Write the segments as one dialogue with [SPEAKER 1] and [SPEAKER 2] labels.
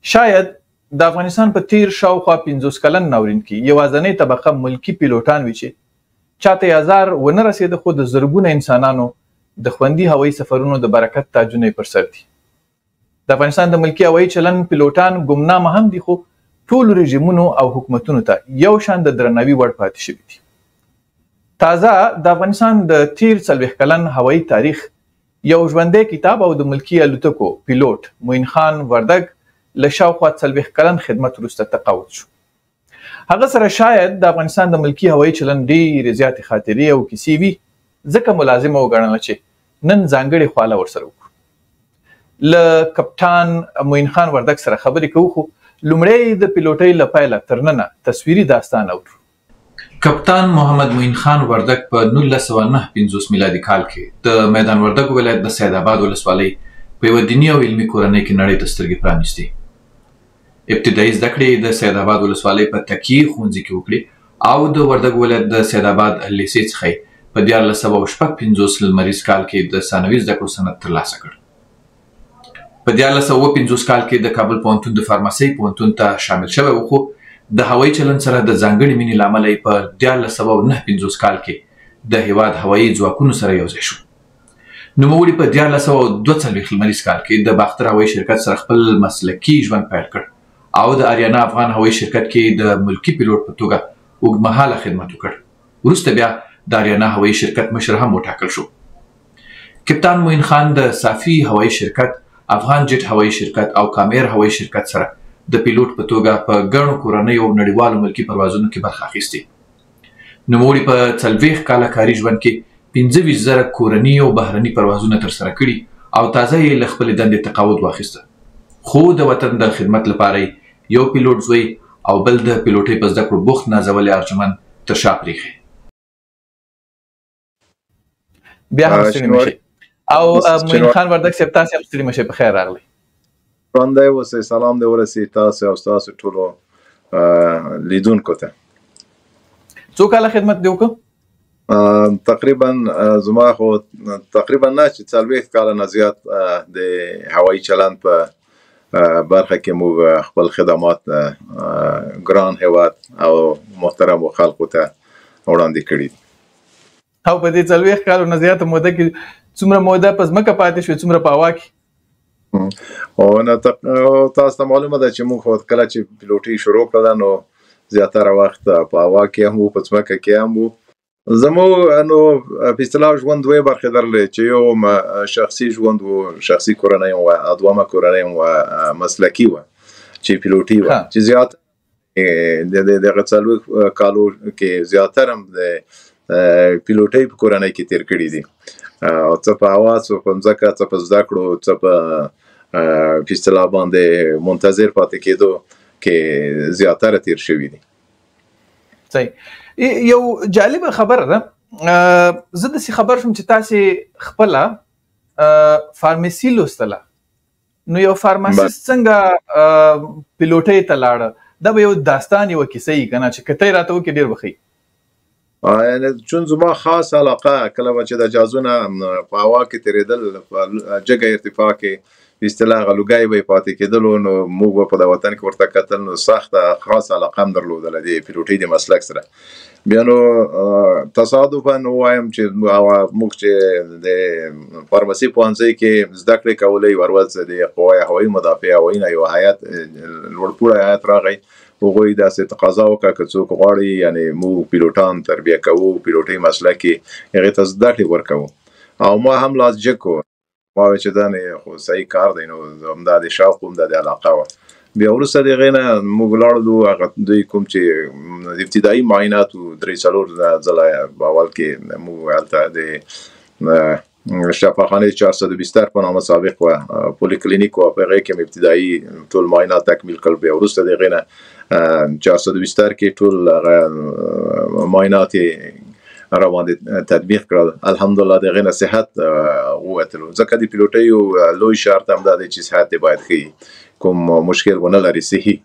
[SPEAKER 1] شاید د افغانستان په تیر شاوخوا 50 کلن ناورین کې یوازنۍ طبقه ملکی پیلوټان وي چې چاته یې ازار ونه رسېده، خو د زرګونه انسانانو د خوندي هوایي سفرونو د برکت تاجونه یې پر سر دي. د افغانستان د ملکی هوایي چلن پیلوټان ګمنامه هم دي، خو ټولو رژیمونو او حکومتونو ته یو شان د درناوي وړ پاتې شوي دي. تازه د افغانستان د تیر 40 کلن هوایي تاریخ یو ژوندی کتاب او د ملکی الوتکو پیلوټ معین خان وردګ له شاوخوا 40 کلن خدمت وروسته تقاعد شو. هغه سره شاید د افغانستان د ملکی هوایي چلن ډېرې زیاتې خاطرې او کیسې وي، ځکه مو لازمه وګڼله چې نن ځانګړې خواله ورسره وکړو. له کپټان معین خان وردګ سره خبرې کوو، خو لومړی د پیلوټۍ له پیله تر ننه تصویري داستان اورو. کپتان محمد معین خان وردګ په 1959 میلادي کال کې د میدان وردګو ولایت د سید آباد ولسوالۍ په یوه دیني او علمي کورنۍ کې نړۍ ته سترګې پرانیستې. ابتدایي زده کړې یې د سید آباد ولسوالۍ په تکیې ښوونځي کې وکړې او د وردګو ولایت د سید آباد لیسې څخه یې په 1356 لمریز کال کې د ثانوي زده کړو سند ترلاسه کړ. په 1357 کال کې د کابل پوهنتون د فارماسۍ پوهنتون ته شامل شوی و، خو د هوایي چلن سره د ځانګړې مینې له امله یې په 1359 کال کې د هیواد هوایي ځواکونو سره یوځای شو. نوموړي په 1342 لمریز کال کې د باختر هوایي شرکت سره خپل مسلکي ژوند پیل کړ او د آریانا افغان هوایي شرکت کې د ملکي پیلوټ په توګه اوږدمهاله خدمت وکړ. وروسته بیا د آریانا هوایي شرکت مشر هم وټاکل شو. کپتان معین خان د صافي هوایي شرکت، افغان جټ هوایي شرکت او کامیر هوایي شرکت سره د پیلوټ په توګه په ګڼو کورنیو او نړیوالو ملکي پروازونو کې برخه اخیستې. نوموړي په 40 کاله کاري ژوند کې 25,000 کورني او بهرني پروازونه ترسره کړي او تازه یې له خپلې دندې تقاعد واخیسته، خو د وطن د خدمت لپاره یې یو پیلوټ زوی او بل د پیلوټۍ په زده کړو بوخت نازولی ارجمند تر شا پرېښی. بیا هم ستړي مه شئ. او معین خان وردګ صاحب، تاسې هم ستړي مه شئ، په خیر راغلی.
[SPEAKER 2] ژوندی اوسئ، سلام دې ورسي تاسو او ستاسو ټولو لیدونکو ته.
[SPEAKER 1] څو کاله خدمت دې وکړ؟
[SPEAKER 2] تقریبا زما خو تقریبا نه چې 40 کاله نه زیات د هوایي چلند په برخه کې موږ خپل خدمات ګران هیواد او محترمو خلکو ته وړاندې کړي دي.
[SPEAKER 1] او په دې 40 کالو نه زیاته موده کې څومره موده په ځمکه پاتې شوې، څومره په هوا کې؟
[SPEAKER 2] او نه، تاسو ته معلومه ده چې موږ خو کله چې پیلوټي شروع کړله نو زیاتره وخت په هوا کې هم وو، په ځمکه کې هم وو. زموږ نو په اصطلاح ژوند دوې برخې درلې، چې یو شخصي ژوند وو، شخصي کورنۍ وه، دویمه کورنۍ وه مسلکي وه چې پیلوټي وه، چې زیات د دغه 40 کالو کې زیاتره هم د پیلوټۍ په کورنۍ کې تیر کړي دي. او څه په هوا، څه په مځکه، څه په زده کړو، څه په اصطلاح باندې منتظر پاتې کېدو کې زیاتره تیر شوي دي.
[SPEAKER 1] صحیح. یو جالبه خبره ده، زه داسې خبر شوم چې تاسې خپله فارمیسي لوستله، نو یو فارماسیست څنګه پیلوټۍ ته لاړه؟ دا به یو داستان، یوه کیسه وي که نه، چې که ته یې راته وکړې ډېر به ښه وي.
[SPEAKER 2] یعنی چون زما خاص علاقه کله به چې د جازونه په هوا کې تېرېدل، په جګه ارتفاع کې په اصطلاح هغه لوګی به یې پاتې کېدلو، نو موږ به په د وطن کې ورته کتل، نو سخته خاص علاقه هم درلودله د پیلوټۍ د مسلک سره. بیا نو تصادفاً وایم چې موږ چې د فارمسي پوهنځۍ کې زده کړې کولې، یوه ورځ د قوای هوایي مدافع هوایي نه یو هیئت، لوړپوړی هیئت راغی، هغوی داسې تقاضا وکړه که څوک غواړي، یعنې موږ پیلوټان تربیه کوو، پیلوټۍ مسلک کې هغې ته زده کړې ورکوو. او ما هم لاس جګ کړو، ما ویل چې دا نه خو صحیح کار دی، نو همدا د شوق همدا د علاقه وه. بیا وروسته د هغې نه موږ لاړلو، هغه دوی کوم چې ابتدایي معاینات وو، 3-4 ځله په اول کې موږ هلته د شفاخانې 420 په نامه سابق وه، پولیکلینیک وه، په هغې کې مې ابتدایي ټول معاینات تکمیل کړل. بیا وروسته د هغې نه 420 کې ټول هغه معاینات یې را باندې تطبیق کړل. الحمدلله د هغې نه صحت ووتلو، ځکه د پیلوټۍ یو لوی شرط هم دا دی چې صحت یې باید ښه وي، کوم مشکل ونه لري، صحي.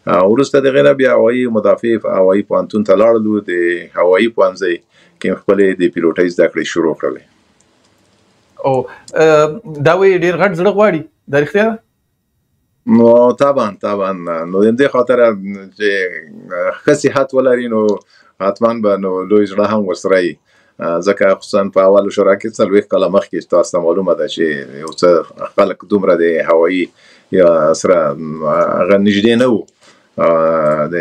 [SPEAKER 2] وروسته د هغې نه بیا هوایي مدافع هوایي پوهنتون ته لاړلو، د هوایي پوهنځۍ کې خپلې د پیلوټۍ زده کړې شروع کړلې.
[SPEAKER 1] او دا وایي ډېر غټ زړه غواړي، دا رښتیا ده؟
[SPEAKER 2] نو طبعا طبعا، نو د دې خاطر چې ښه صحت ولري نو حتما به نو لوی زړه هم ورسره وي، ځکه خصوصا په اولو شورا کې 40 کاله مخکې تاسو ته معلومه ده چې یو څه خلک دومره د هوایي یا سره هغه نږدې نه وو د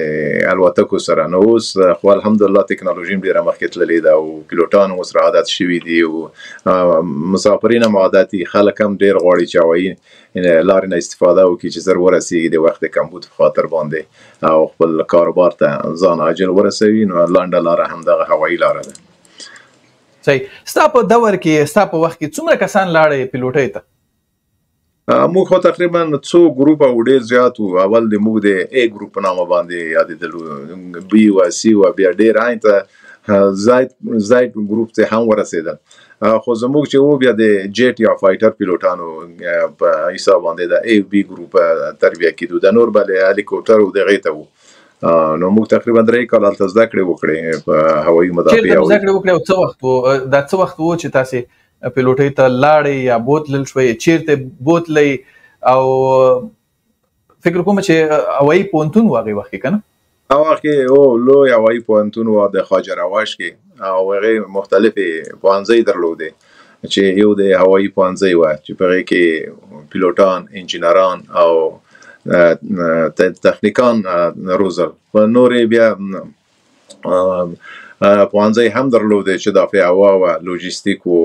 [SPEAKER 2] الوتکو سره. نو اوس خو الحمدلله تکنالوژي هم ډېره مخکې تللې ده او پیلوټان اوس را عادت شوي دي او مسافرین هم عادت دي، خلک هم ډېر غواړي چې هوایي لارې نه استفاده وکړي چې زر ورسېږي د وخت د کمبود په خاطر باندې او خپل کاروبار ته ځان عاجل ورسوي. نو لنډه لاره همدغه هوایي لاره ده.
[SPEAKER 1] صحیح. ستا په دور کې، ستا په وخت کې څومره کسان لاړې پیلوټۍ ته؟
[SPEAKER 2] موږ خو تقریبا څو ګروپ او ډیر زیات وو. اول د موږ د ای ګروپ په نامه باندې یادېدلو، بي و سی و، بیا ډیر عین ته زاید ګروپ ته هم ورسېدل. خو زموږ چې وو بیا د جیټ یا فایټر پیلوټانو په حساب باندې د ای بي ګروپ تربیه کېدو، د نور بله هلیکوپټر او دغې ته وو. نو موږ تقریبا 3 کاله هلته زده کړې وکړې په هوایي مدافع.
[SPEAKER 1] چېرته زده کړې وکړې او څه وخت وو؟ دا څه وخت وو چې تاسې پیلوټۍ ته لاړې یا بوتلل شوې؟ چیرته بوتلې؟ او فکر کوم چې هوایي پوهنتون و هغې وخت کې که نه؟
[SPEAKER 2] هغه وخت کې هو، لوی هوایي پوهنتون و د خواجه رواش کې، او هغې مختلفې پوهنځۍ درلودې چې یو د هوایي پوهنځۍ وه چې په هغې کې پیلوټان، انجینران او تخنیکان روزل. په نورې بیا پوهنځۍ هم درلودې چې دافع هوا وه، لوژستیک و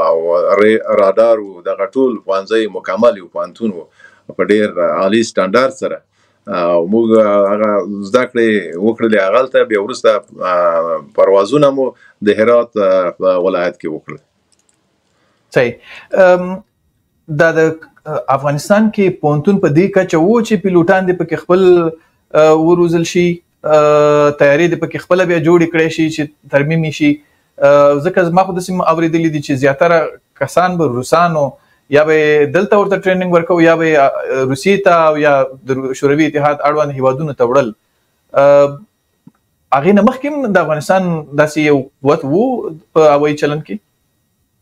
[SPEAKER 2] او رادار و، دغه ټول پوهنځۍ مکمل یو پوهنتون و په ډېر عالي سټنډرډ سره. او موږ هغه زده کړې وکړلې هغلته. بیا وروسته پروازونه مو د هرات په ولایت کې وکړل.
[SPEAKER 1] صحیح. دا د افغانستان کې پوهنتون په دې کچه و چې پیلوټان دې پکې خپل وروزل شي، تیارې دې پکې خپله بیا جوړې کړی شي چې ترمیم شي؟ ځکه زما خو داسې اورېدلي دي چې زیاتره کسان به روسانو یا به دلته ورته ټریننګ ورکو یا به روسیې ته او یا د شوروي اتحاد اړوند هیوادونو ته وړل. هغې نه مخکې هم د افغانستان داسې یو قوت وو په هوایي چلند کې؟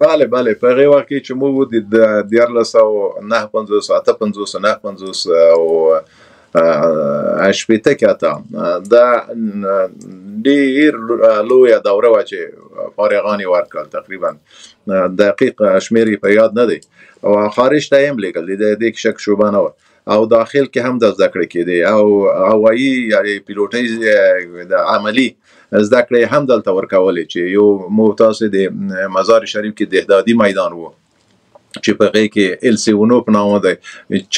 [SPEAKER 2] بله بله، په هغې وخت کې چې موږ د 1359، 58، 59 او 60 کې حتی دا ډېر لویه دوره وه چې فارغان یې ورکړل، تقریبا دقیق شمېر یې په یاد نه دی، او خارج ته یې هم لېږل، د دې کې شک شوبه نه وه. او داخل کې هم د زده کړې کېدې او هوایي یا پیلوټۍ د عملي زده کړې هم دلته ورکولې چې یو مو تاسو د مزار شریف کې د اهدادي میدان وو چې په هغې کې ال سی ونو په نامه د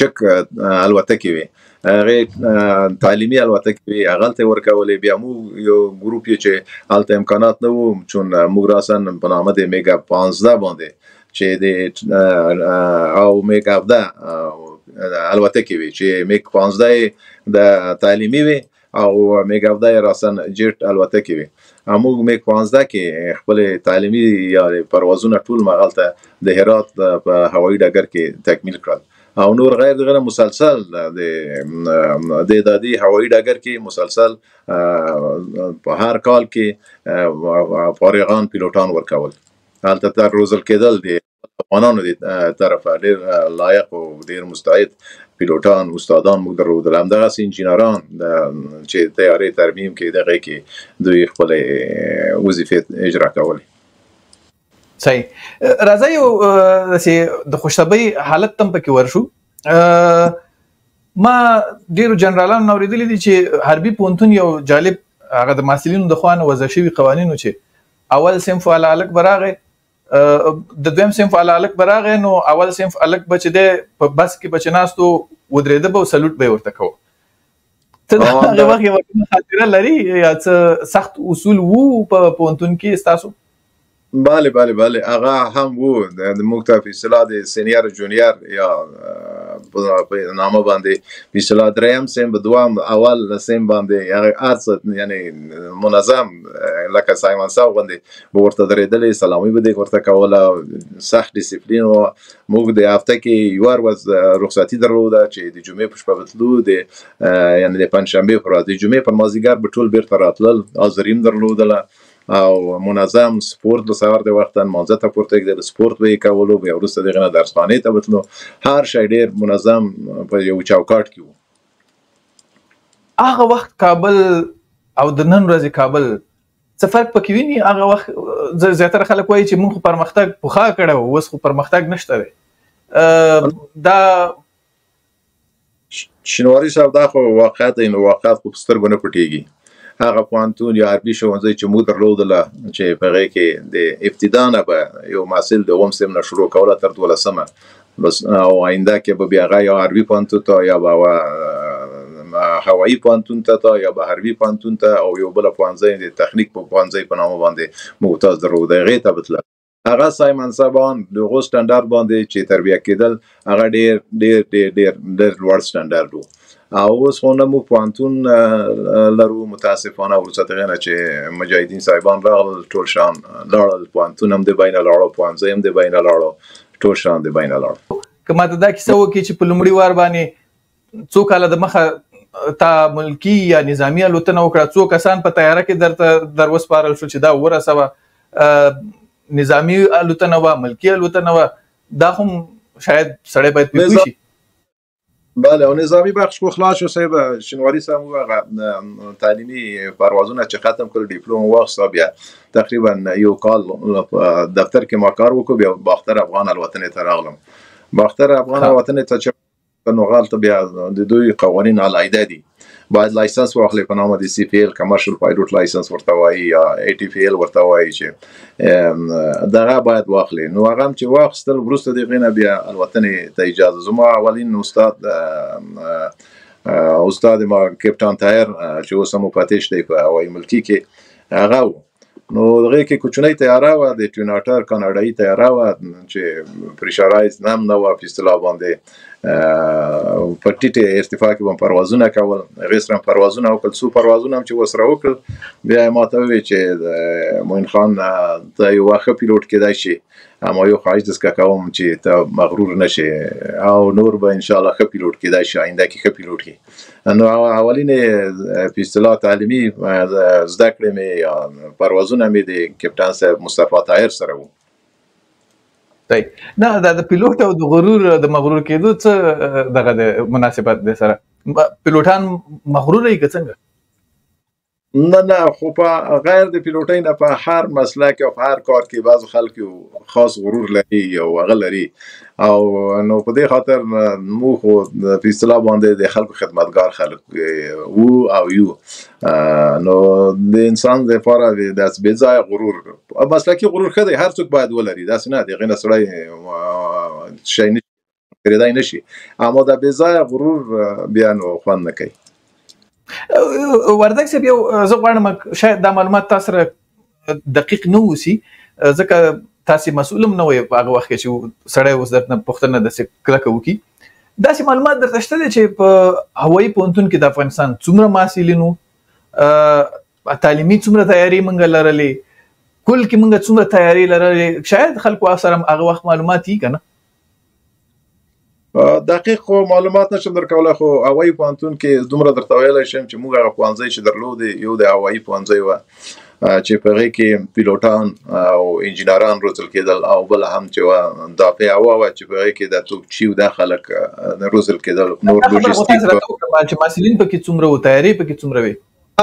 [SPEAKER 2] چک الوتکې وې، هغې تعلیمي الوتکې وې، هغلته یې ورکولې. بیا موږ یو ګروپ یې چې هلته امکانات نه وو، چون موږ راساً په نامه د میګا 15 باندې چې د او میګ 17 الوتکې وې چې میګ 15 یې د تعلیمي وې او میګ 17 یې راساً جیټ الوتکې وې. موږ میګ 15 کې خپلې تعلیمي یا پروازونه ټول مغلته د هرات په هوایي ډګر کې تکمیل کړل. او نور غیر دغه مسلسل د دادی هوایي ډګر کې مسلسل په هر کال کې فارغان پیلوټان ورکول، هلته تر روزل کېدل د افغانانو د طرفه ډېر لایق او ډېر مستعد پیلوټان استادان موږ درلودل. همدغسې انجینران چې طیارې ترمیم کې دغه کې دوی خپلې وظیفې اجرا کولې.
[SPEAKER 1] صحیح. راځئ یو داسې د خوشطبعۍ حالت ته هم پکې ورشو. ما ډېرو جنرالانو نه اورېدلي دي چې حربي پوهنتون یو جالب هغه د محصلینو د خوا نه وضع شوي قوانینو چې اول صنف والا هلک به راغی، د دویم صنف والا هلک به راغی، نو اول صنف هلک به چې دی په بس کې به چې ناست و ودرېده به او سلوټ به یې ورته کوه. ته د هغې وخت یوه کومه خاطره لري یا څه سخت اصول وو په پوهنتون کې ستاسو؟
[SPEAKER 2] بله بله بله، هغه هم وو. موږ ته په اصطلاح د سینیر جونیر یا په نامه باندې په اصطلاح دریم سیم به دوم اول سیم باندې هغه هر څه یعنی منظم لکه سایمن ساو غوندې به ورته درېدلې، سلامي به دې ورته کوله، سخت ډیسپلین و. موږ د هفته کې یوه ورځ رخصتي درلوده چې د جمعې په شپه به تلو، د یعنی د پنجشنبې پر ورځ، د جمعې پر مازدیګر به ټول بیرته راتلل، حاضري هم درلودله. او منظم سپورت د سهار د وخته لمانځه ته پورته کېدل، سپورت به یې کولو، بیا وروسته دغه نه درسخانې ته به تلو. هر شی ډېر منظم په یو چوکاټ کې وو.
[SPEAKER 1] هغه وخت کابل او د نن ورځې کابل څه فرق پکې ویني؟ هغه وخت زیاتره خلک وایي چې موږ خو پرمختګ پخوا کړی و، اوس خو پرمختګ نشته دی. دا
[SPEAKER 2] شینواری صاحب دا خو واقعیت دی، نو واقعیت خو په سترګو نه پټېږي. هغه پوهنتون یا عربي ښوونځی چې موږ درلودله چې په هغې کې د ابتدا نه به یو محصل د اووم سیم نه شروع کوله تر دولسمه بس، او آینده کې به بیا هغه یا عربي پوهنتون ته یا به هوایي پوهنتون ته ته یا به حربي پوهنتون ته او یو بل پوهنځی د تخنیک په پوهنځی په نامه باندې موږ تاسو درلوده، هغې ته به تله. هغه سایمن صاحبان د هغو سټنډرډ باندې چې تربیه کېدل هغه ډېر ډېر ډېر ډېر ډېر لوړ سټنډرډ و. او اوس خو نه موږ پوهنتون لرو متاسفانه، وروسته د هغې نه چې مجاهدین صاحبان راغلل ټول شان لاړل، پوهنتون هم د بینه لاړو، پوهنځی هم د بینه لاړو، ټول شان د بینه لاړو.
[SPEAKER 1] که ماته دا کیسه وکړي چې په لومړي وار باندې څو کاله د مخه تا ملکی یا نظامی الوتنه وکړه، څو کسان په طیاره کې درته در وسپارل شو چې دا ورسوه، نظامی الوتنه وه ملکی الوتنه وه، دا هم شاید سړی باید پرې پوه شي.
[SPEAKER 2] بله، او نظامی بخش خو خلاص شو صاحب. شینواری صاحب هغه تعلیمي پروازونه چې ختم کړل، ډیپلوم واخیست، بیا تقریبا یو کال په دفتر کې ما کار وکړ، بیا باختر افغان الوتنې ته راغلم. باختر افغان الوتنې ته چې نو هلته بیا د دوی قوانین علاحده دي، باید license واخلې په نامه د سی پی ال، commercial pilot license ورته وایي یا ای ټي پی ال ورته وایي، چې دغه باید واخلې. نو هغه هم چې واخیستل وروسته د هغې نه بیا الوتنې ته اجازه. زما اولین استاد ما کپټان طاهر چې اوس هم پاتې دی په هوایي ملکي کې هغه و. نو هغې کې کوچنۍ طیاره وه، د Twin Otter کاناډایي طیاره وه چې pressurise هم نه وه په اصطلاح باندې، په ټیټې ارتفاع کې به هم پروازونه کول. هغې سره هم پروازونه وکړل، څو پروازونه هم چې ورسره وکړل، بیا یې ما ته وویل چې معین خان ته یو ښه پیلوټ کېدای شي، اما یو خواهش درڅخه کوم چې ته مغرور نه شې او نور به انشاءالله ښه پیلوټ کېدای شي، آینده کې ښه پیلوټ یې. نو اولینې په اصطلاح تعلیمي زده کړې مې یا پروازونه مې د کپټان صاحب مصطفی طاهر سره وو.
[SPEAKER 1] طيب نه، دا د پیلوټ او د غرور د مغرور کېدو څه دغه د مناسبت دی سره؟ پیلوټان مغرور یې که څنګه؟
[SPEAKER 2] نه نه، خو په غیر د پیلوټۍ نه په هر مسلک او په هر کار کې بعض خلک یو خاص غرور لري او هغه لري، او نو په دې خاطر موږ خو په اصطلاح باندې د خلکو خدمتګار خلک وو او یو. نو د انسان لپاره داسې بې ځایه غرور، مسلکي غرور ښه دی، هر څوک باید ولري، داسې نه د هغې نه سړی شی نه تېرېدای نه شي، اما دا بې ځایه غرور بیا نو خوند نه کوي.
[SPEAKER 1] وردګ صاحب، یو زه غواړم شاید دا معلومات تاسو سره دقیق نه اوسي، ځکه تاسې مسؤل هم نه وئ په هغه وخت کې چې سړی اوس درته پوښتنه داسې کلکه وکړي. داسې معلومات درته شته دی چې په هوایي پوهنتون کې د افغانستان څومره محصلین وو، تعلیمي څومره تیارې مونږ لرلې، کل کې مونږ څومره تیارې لرلې؟ شاید خلکو سره هم هغه وخت معلومات یي که نه؟
[SPEAKER 2] دقیق خو معلومات نشم درکولای، خو هوایي پوهنتون کې دومره درته ویلی شم چې موږ هغه پوهنځی چې درلودې یو د هوایي پوهنځی وه چې په هغې کې پیلوټان او انجینران روزل کېدل، او بل هم چې وه دافع هوا وه چې په هغې کې د توپچي او دا خلک روزل کېدل. نور
[SPEAKER 1] دا خبره خو
[SPEAKER 2] لوژستیک
[SPEAKER 1] تاسو راته وکړه چې محصلین پکې څومره وو، تیارې پکې څومره وې؟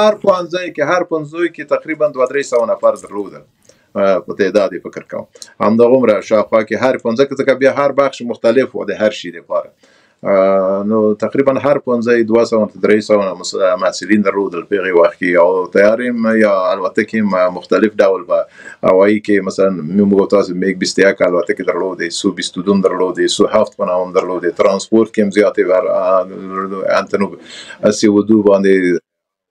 [SPEAKER 2] هر پوهنځی کې، هر پوهنځی کې تقریبا 200-300 نفر درلودل په تعداد یې فکر کوم، همدغومره شاوخوا کې هر پوهنځی کې، ځکه بیا هر بخش مختلف و د هر شي لپاره. نو تقریبا هر پوهنځی 200-300 محصلین درلودل په هغې وخت کې. او طیارې هم یا الوتکې هم مختلف ډول په هوایي کې، مثلا موږ تاسو میګ 21 الوتکې درلودې، سو 22 درلودې، سو 7 په نامه هم درلودې، ترانسپورت کې هم زیاتې انتنوف 32 باندې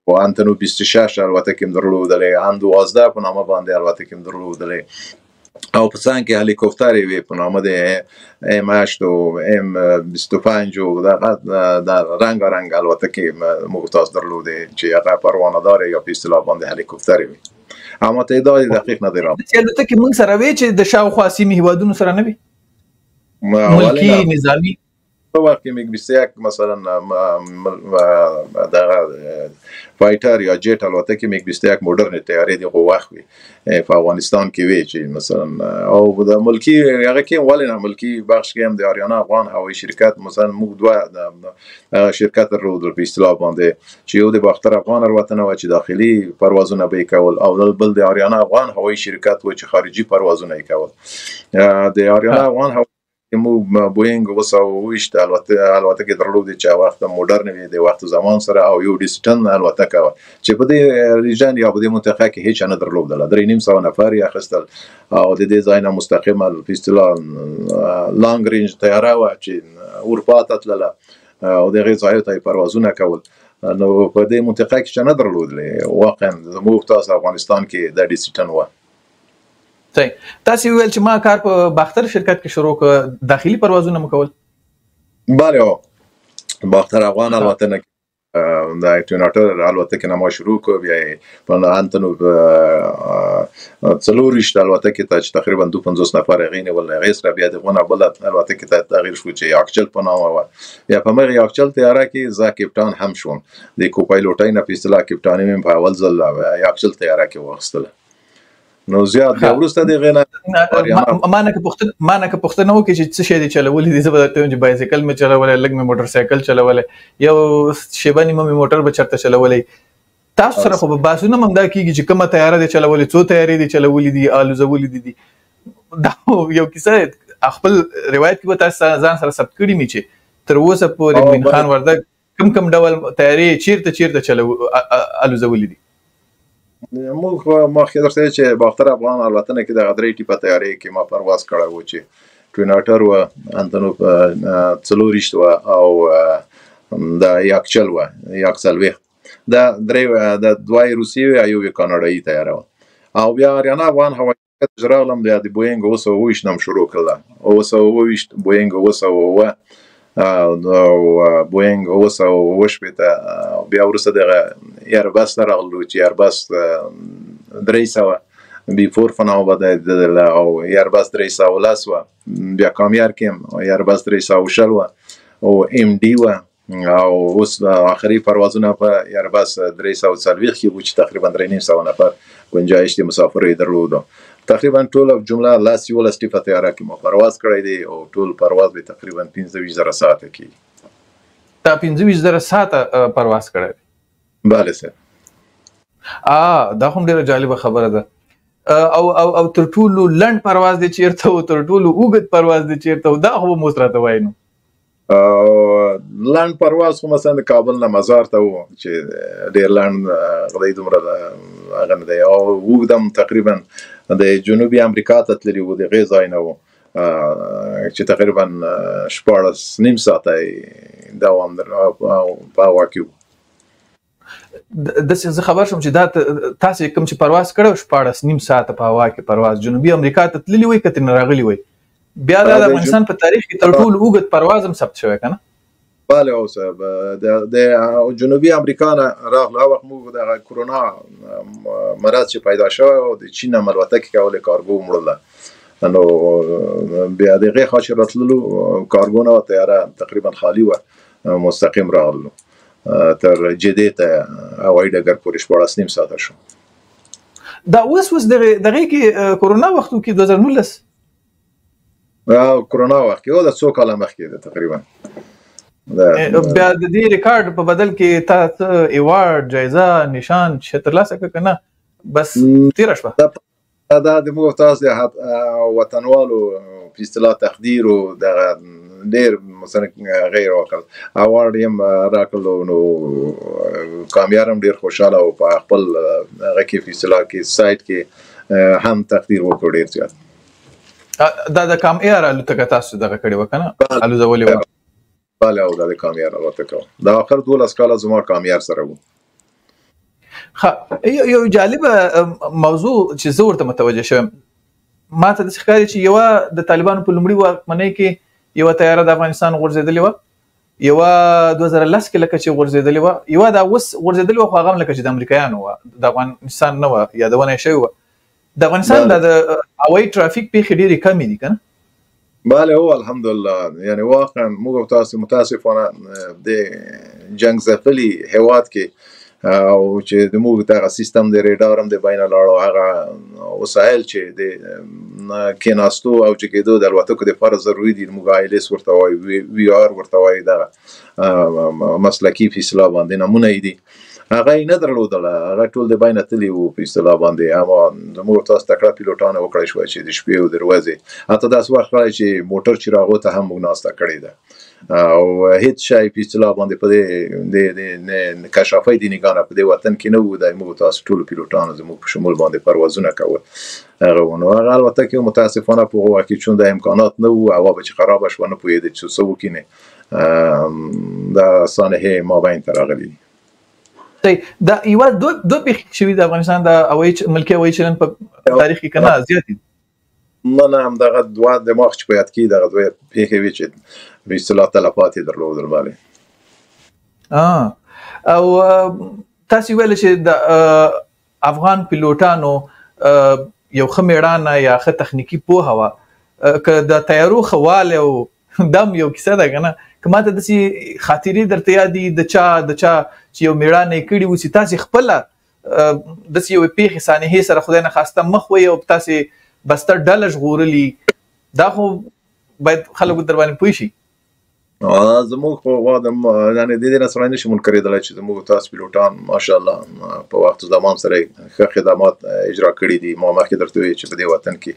[SPEAKER 2] و انتنوف 26 الوتکې هم درلودلې، ان 12 په نامه باندې الوتکې هم درلودلې، او په څنګ کې هلیکوپترې وې په نامه د ام 8 او ام 25 او دغه د رنګارنګ الوتکې موږ تاسو درلودې چې هغه پروانه دارې یا په اصطلاح باندې هلیکوپترې وې، اما تعداد یې دقیق نه دی راغلی.
[SPEAKER 1] داسې الوتکې موږ سره وې چې د شاوخوا سیمې هیوادونو سره نه وې؟ ملکي، نظامي؟
[SPEAKER 2] په وخت کې میګ 21 مثلا دغه fighter یا جیټ الوتکې میګ 21 مډرن طیارې دغه وخت وي په افغانستان کې وي چې مثلا او د ملکی هغه کې ولې نه ملکی بخش کې هم د آریانا افغان هوایي شرکت مثلا موږ دوه شرکت درلودل په اصطلاح باندې، چې یو د باختر افغان الوتنه وه چې داخلي پروازونه به یې کول، او بل د آریانا افغان هوایي شرکت و چې خارجي پروازونه یې کول. د آریانا افغان هوایي موږ بوینګ 727 الوتکې درلودې چې وخت مډرن وي د وخت زمان سره، او یو ډیسټن الوتکه وه چې په دې region یا په دې منطقه کې هیڅ نه درلودله. 350 نفر یې اخیستل او د دې ځای نه مستقیمه په اصطلاح long range طیاره وه چې اروپا ته تلله او د هغې ځای ته یې پروازونه کول. نو په دې منطقه کې چې نه درلودلې، واقعا زموږ تاسو افغانستان کې دا DC-10 وه.
[SPEAKER 1] صحیح. تاسو ویل چې ما کار په باختر شرکت کې شروع کړ، داخلي پروازونه مو کول؟
[SPEAKER 2] بله، باختر افغان الوتنه کې د Twin Otter الوتکې نه ما شروع کړ، بیا یې په انتونوف 24 الوتکې ته چې تقریبا 52 نفر هغې نیول، هغې سره بیا د غونه بله الوتکې ته تغییر شو چې یاکچل په نامه وه. بیا په همغې یاکچل طیاره کې زه کپټان هم شوم، د co-pilot ۍ نه په اصطلاح کپټاني مې په اول ځل یاکچل طیاره کې واخیستله. نو زیات بیا وروسته د هغې نه
[SPEAKER 1] ما نه که پوښتنه وکړي چې څه شی دې چلولي دي، زه به درته ووایم چې بایسیکل مې چلولی، لږ مې موټر سایکل چلولی، یو شېبه نیمه مې موټر به چېرته چلولی. تاسو سره خو به بحثونه هم همدا کېږي چې کومه طیاره دې چلولې، څو طیارې دې چلولې دي، الوزولې دي. دا یو کیسه خپل روایت کې به تاسو ځان سره ثبت کړي مې چې تر اوسه پورې موین خان وردګ کوم کوم ډول طیارې چېرته چېرته الوزولې دي.
[SPEAKER 2] موږ مخکې درته ویل چې باختر افغان الوتنه کې دغه درې ټیپه طیارې کې ما پرواز کړی و چې Twin Otter وه، انتونوف 24 وه او د یاکچل وه، یاک 40. دا درې، دا دوه یې روسي وې او یو یې کاناډایي طیاره وه. او بیا آریانا افغان هوایي شرکت چې راغلم بیا د بوینګ 727 نم شروع کړله، 727، بوینګ 707 او بوینګ 767. بیا وروسته دغه ایربس ته راغلو چې ایربس 300 B4 په نامه بدلېدله او ایربس 310 وه. بیا کامیار کې هم ایربس 320 وه او MD وه. او اوس آخري پروازونه په ایربس 340 کې وو چې تقریبا 350 نفر گنجایش د مسافرو یې درلودو. تقریبا ټول جمله لس یولس ټیپه طیاره کې مو پرواز کړی دی او ټول پرواز به تقریبا 25,000 ساعته کېږي.
[SPEAKER 1] تا 25,000 ساعته پرواز کړی دی؟
[SPEAKER 2] بله صاحب.
[SPEAKER 1] دا هم ډېره جالبه خبره ده. او او او تر ټولو لنډ پرواز دی چېرته و، تر ټولو اوږد پرواز دی چېرته و، دا خو به مو اوس راته وایې نو.
[SPEAKER 2] لنډ پرواز خو مثلا د کابل نه مزار ته و چې ډېر لنډ غلی دومره هغه نه دی، او اوږد هم تقریبا د جنوبي امریکا ته تللي وو، د هغې ځای نه و چې تقریبا 16.5 ساعته یې دوام په هوا کې و.
[SPEAKER 1] داسې زه خبر شوم چې دا تاسې کوم چې پرواز کړی و 16.5 ساعته په هوا کې پرواز جنوبي امریکا ته تللي وئ که ترې نه راغلي وئ، بیا دا د افغانستان په تاریخ کې تر ټولو اوږد پرواز هم ثبت شوی که نه؟
[SPEAKER 2] بله او صاحب، د جنوبي امریکا نه راغلو. هغه وخت موږ دغه کرونا مرض چې پیدا شوی و، د چین هم الوتکې کولې، کارګو مړله، نو بیا د هغې خوا چې راتللو کارګو نه وه، طیاره تقریبا خالي وه، مستقیم راغلو تر جدې ته هوایي ډګر پورې 16.5 ساعته شو.
[SPEAKER 1] دا اوس اوس دغې کې کرونا وختو کې 2019؟
[SPEAKER 2] کرونا وخت کې، دا څو کاله مخکې ده تقریبا.
[SPEAKER 1] بیا د دې ریکارډ په بدل کې تا څه ایوارډ، جایزه، نشان څه ترلاسه کړه که نه؟ بس تېره شوه.
[SPEAKER 2] دا د موږ تاسو د وطنوالو په اصطلاح تقدیر او دغه ډېر مثلا غیر وکړ، award یې هم راکړلو، نو کامیار هم ډېر خوشحاله او په خپل هغه کې په اصطلاح کې سایت کې هم تقدیر وکړ ډېر زیات.
[SPEAKER 1] دا د کام ایر الوتکه تاسو دغه کړې وه که نه؟ الوزولې وه؟
[SPEAKER 2] بله، او دا د کام ایر الوتکه وه. دا آخر 12 کاله زما کام ایر سره وو.
[SPEAKER 1] ښه، یو جالبه موضوع چې زه ورته متوجه شوم، ما ته داسې ښکاري چې یوه د طالبانو په لومړي واکمنۍ کې یوه طیاره د افغانستان غورځېدلې وه، یوه 2010 کې لکه چې غورځېدلې وه، یوه دا اوس غورځېدلې وه، خو هغه هم لکه چې د امریکایانو وه، د افغانستان نه وه، یادونه یې شوې وه. د افغانستان دا د هوایي ترافیک پېښې ډېرې کمې دي که نه؟
[SPEAKER 2] بله، هو الحمدلله، یعنی واقعا موږ تاسو متاسفانه د جنگ ځپلي هیواد کې او چې د موږ دغه سیستم د ریډار هم د بینه لاړو، هغه وسایل چې د کېناستو او چې کېدو د الوتکو دپاره ضروري دي، موږ آی ورته وایو، وي آر ورته وایو، دغه مسلکي په اصطلاح باندې نمونه یې دي، هغه یې نه درلودله، هغه ټول د بینه تللي وو په اصطلاح باندې. اما زموږ تاسو تکړه پیلوټانو وکړای شوای چې د شپې او د ورځې، حتی داسې وخت راغی چې موټر چراغو ته هم موږ ناسته کړې ده او هیڅ شی په اصطلاح باندې په دې د کشافۍ د نګاه نه په دې وطن کې نه وو. د موږ تاسو ټولو پیلوټانو زموږ په شمول باندې پروازونه کول هغه وو. نو هغه الوتکې متاسفانه په هغو وخت کې چون د امکانات نه وو، هوا به چې خرابه شوه نه پوهېده چې څه وکړي، دا سانحې مابین ته راغلي دي.
[SPEAKER 1] دا یوه دوه پېښې شوي د افغانستان د هوایي ملکي هوایي چلند په تاریخ کې که نه زیاتې دي؟
[SPEAKER 2] نه نه، همدغه دوه دماغ چې په یاد کې دغه دوه پېښې وې چې په اصطلاح تلفات یې درلودل. بله
[SPEAKER 1] او تاسو ویل چې د افغان پیلوټانو یو ښه مېړانه یا ښه تخنیکي پوهه وه، که د طیارو ښه والی او دا هم یو کیسه ده که نه، که ماته داسې خاطرې درته یاد دي د چا چې یو مېړانه یې کړي وو چې تاسې خپله داسې یوې پېښې سانحې سره خدای نخواسته مخ وئ او تاسې بسته ډله ژغورلي، دا خو باید خلک در باندې پوه شي.
[SPEAKER 2] زموږ خو یعنې د دې نه سړی نشي منکرېدلی چې زموږ تاسو پیلوټان ماشاءالله په وخت زمان سره ښه خدمات اجرا کړي دي. ما مخکې درته وویل چې په دې وطن کې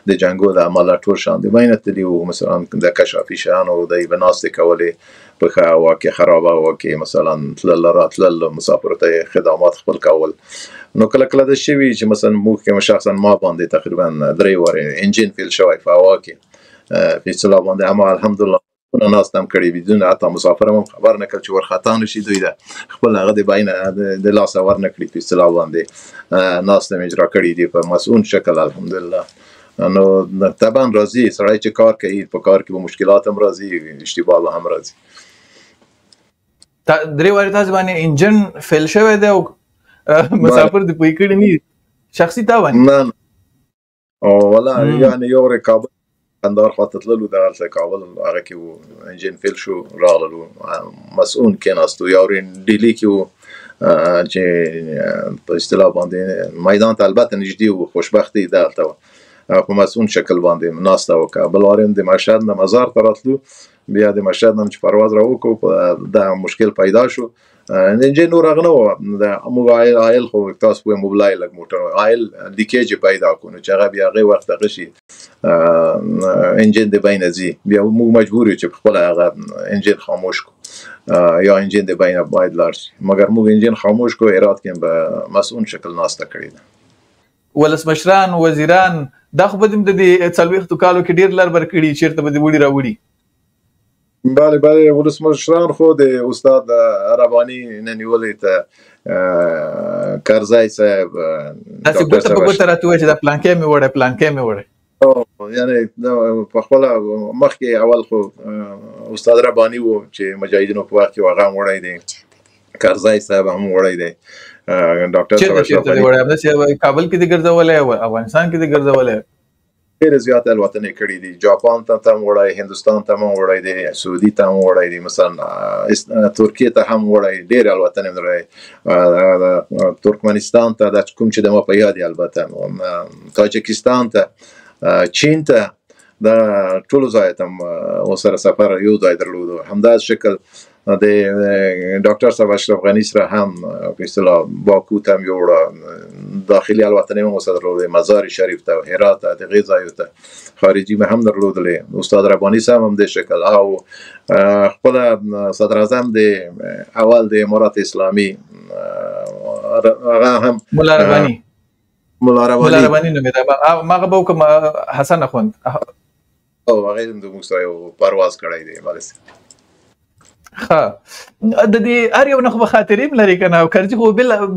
[SPEAKER 2] د جنګو له امله ټول شیان د بینه تللي وو، مثلا د کشافي شیانو دی به ناستې کولې په ښه هوا کې، خرابه هوا کې، مثلا تلل راتلل، مسافرو ته یې خدمات خپل کول. نو کله کله داسې شوي چې مثلا موږ کې شخصا ما باندې تقریبا 3 وارې انجن فیل شوی په هوا کې په اصطلاح باندې، اما الحمدلله ناست هم کړي بدون حتی مسافر هم خبر نه کړ چې ورخطا نه شي، دوی ده خپل هغه د باینه د لاسه ور نه کړي په اصطلاح باندې ناست هم اجرا کړي دي په مسؤل شکل الحمدلله. نو طبعا راځي سړی چې کار کوي په کار کې به مشکلات هم راځي، اشتباه به هم راځي.
[SPEAKER 1] 3 وارې تاسو باندې انجن فیل شوی دی او مسافر دې پوه کړي نه شخصي تا باندې؟
[SPEAKER 2] نه او ولا یعنې یو ورې کابل کندهار خواته تللو، دغلته کابل هغه کې وو انجن فیل شو، راغللو مسؤل کېناستو. یو ورې ډیلي کې وو چې په اصطلاح باندې میدان ته البته نږدې وو، خوشبختي دغلته وه په مسؤل شکل باندې ناسته وکړه. بل وار هم د مشهد نه مزار ته راتلو، بیا د مشهد نه چې پرواز را وکړو دا مشکل پیدا شو. انجن نور هغه نه وو، موږ آیل خو تاسو پوه موبلای لږ موټر آیل لیکیج پیدا کړو، نو چې هغه بیا هغې وخت هغه شي انجن د بینه ځي، بیا موږ مجبور یو چې خپله هغه انجن خاموش کړو یا انجن د بینه باید لاړ شي، مګر موږ انجن خاموش کړو. هرات کې هم به مسؤل شکل ناسته کړې ده.
[SPEAKER 1] ولسمشران، وزیران، دا خو به دې د دې 40 کالو کې ډېر لر بر کړي، چېرته به دې وړي راوړي؟
[SPEAKER 2] بله بله، ولسمشران خو د استاد رباني نه نیولې ته کرزی صاحب،
[SPEAKER 1] داسې ګوته په ګوته راته ووایه چې دا پلانکی مې وړی، پلانکی مې وړی.
[SPEAKER 2] یعنې په خپله مخکې اول خو استاد رباني و چې مجاهدینو په وخت کې هغه هم وړی دی، کرزی صاحب هم وړی دی، ډاکټر صاحب
[SPEAKER 1] چېرته دې وړی؟ همداسې کابل کې دې ګرځولی، افغانستان کې دې ګرځولی؟
[SPEAKER 2] ډېرې زیاتې الوتنې کړې دي، جاپان ته هم وړی، هندوستان ته هم وړی دی، سعودي ته هم وړی دی، مثلا ترکیې ته هم وړی، ډېرې الوتنې وړی، ترکمنستان ته، دا کوم چې د ما په یاد دي البته، تاجکستان ته، چین ته، دا ټولو ځای ته هم ورسره سفر یو ځای درلودو. همدا شکل د ډاکټر صاحب اشرف غني سره هم په اصطلاح باکو ته هم یوړه، داخلي الوتنې هم ورسره درلودې، مزار شریف ته، هرات ته، دغې ځایو ته، خارجي مې هم درلودلې، استاد رباني صاحب هم دې شکل، او خپله صدراعظم د اول د امارات اسلامي هغه هم
[SPEAKER 1] مولا رباني،
[SPEAKER 2] مولا رباني،
[SPEAKER 1] مولا رباني نومېده، ما هغه به وکړم حسن اخوند،
[SPEAKER 2] او هغه هم زموږ سره یو پرواز کړی دی. بله
[SPEAKER 1] ښه، د دې هر یو نه خو به خاطرې هم لرې که نه؟ کرزي خو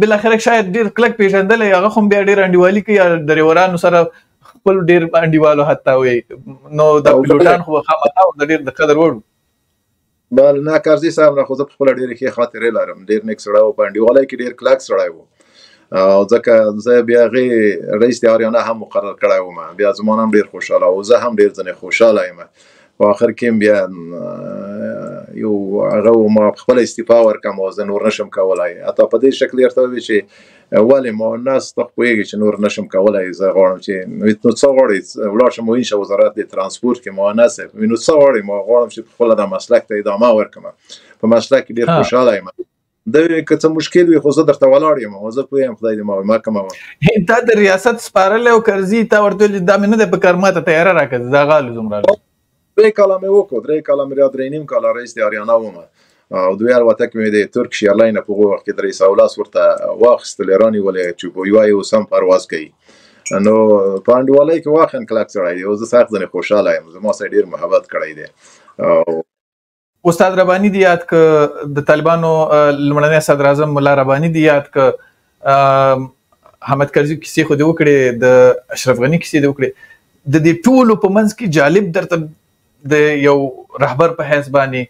[SPEAKER 1] بالاخره شاید ډېر کلک پېژندلی، هغه خو هم بیا ډېر انډیوالي کوي، ډریورانو سره خپل ډېر انډیوالو حتی وي، نو دا پیلوټان خو به خامخا ورته ډېر د قدر وړ وو.
[SPEAKER 2] بله نه، کرزي صاحب نه خو زه په خپله ډېرې ښې خاطرې لرم، ډېر نیک سړی و، په انډیوالۍ کې ډېر کلک سړی و، او ځکه زه بیا هغې رئیس د آریانا هم مقرر کړی وم، بیا زما هم ډېر خوشحاله و، زه هم ډېر ځنې خوشحاله یم. په آخر کې بیا یو هغه ما خپل استعفا ورکړم او زه نور نشم کولای. حتی په دې شکل یې ورته وویل چې ولې ما نه ستا پوهېږي چې نور نشم کولای، زه غواړم چې نو څه غواړې، ولاړ شم معین شه وزارت د ترانسپورت کې، ما نه صاحب نو څه غواړې، ما غواړم چې خپل دا مسلک ته ادامه ورکړم، په مسلک کې ډېر خوشحاله یم. د که څه مشکل وي خو زه درته ولاړ یم او زه پوه یم، خدای دې ما کموه.
[SPEAKER 1] تا د ریاست سپارلی او کرزي تا ورته ویل دا مې نه دی په کار، ما ته طیاره راکړه، دا غالو زموږ راغلی.
[SPEAKER 2] 3 کاله مې وکړو، 3 کاله مې 3.5 کاله رئیس د آریانا وم او دوی الوتکې مې د ترکش ایرلاین په هغو وخت کې 310 ورته واخیستلې، رانیولې چې په یوه یو سم پرواز کوي. نو په انډیوالۍ کې واقعا کلک سړی دی او زه سخت ځنې خوشحاله یم، زما سره ډېر محبت کړی دی. او
[SPEAKER 1] استاد رباني دی یاد که، د طالبانو لومړنی صدراعظم ملا رباني دی یاد که، حامد کرزي کیسې خو دې وکړې، د اشرف غني کیسې دې وکړې، د دې ټولو په منځ کې جالب درته د یو رهبر په حیث باندې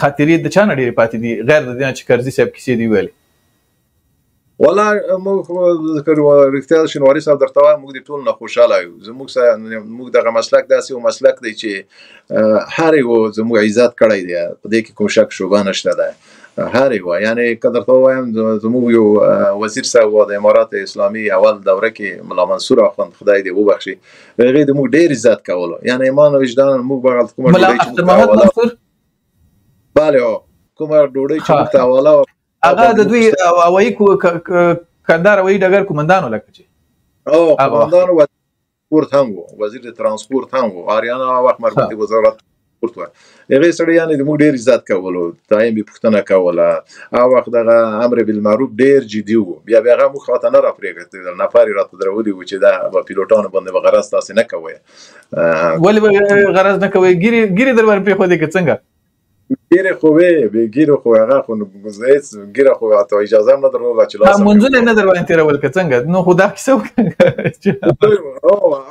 [SPEAKER 1] خاطرې د چا نه ډېرې پاتې دي غیر د دې نه چې کرزي صاحب کیسې دې وویلې؟
[SPEAKER 2] والا موږ رښتیا شینواري صاحب درته وایم، موږ د ټولو نه خوشحاله یو. زموږ سره موږ دغه مسلک داسې یو مسلک دی چې هر یو زموږ عزت کړی دی، په دې کې کوم شک شبهه نشته ده. هر یو، یعنې که درته ووایم زموږ یو وزیر صاحب و د امارات اسلامي اول دوره کې ملا منصور اخوند، خدای دې وبخښي، هغې د موږ ډېر عزت کولو، یعنې ایمان او وجدان موږ به هلته کومه
[SPEAKER 1] ملا
[SPEAKER 2] ډوډۍ چې
[SPEAKER 1] اختر
[SPEAKER 2] موږ ته
[SPEAKER 1] محمد
[SPEAKER 2] حواله
[SPEAKER 1] منصور؟
[SPEAKER 2] بله، کومه ډوډۍ چې موږ ته حواله وه،
[SPEAKER 1] هغه د دوی هوایي کندهار هوایي ډګر قومندان و لکه چې. هغه وخت.
[SPEAKER 2] قومندان و، ترانسپورت هم و، وزیر د ترانسپورت هم و، آریانا هغه وخت مربوط وزارت ترانسپورت و. هغې سړي یعنې د موږ ډېر عزت کولو، دایم یې پوښتنه کوله. هغه وخت دغه امر بالمعروف ډېر جدي و، بیا بیا هغه موږ خواته نه راپرېږدل، نفر یې راته درولي و چې دا به پیلوټانو باندې به غرض تاسې نه کوئ.
[SPEAKER 1] ولې به غرض نه کوئ؟ ګیرې در باندې پرېښودې که څنګه؟
[SPEAKER 2] ګیرې خو وې، بې ګیرې خو هغه خو نو هېڅ ګیره خو حتی اجازه هم نه درلوده چې لاس هم
[SPEAKER 1] منځونه یې نه در باندې تېرول که څنګه؟ نو خو دا کیسه وکړه.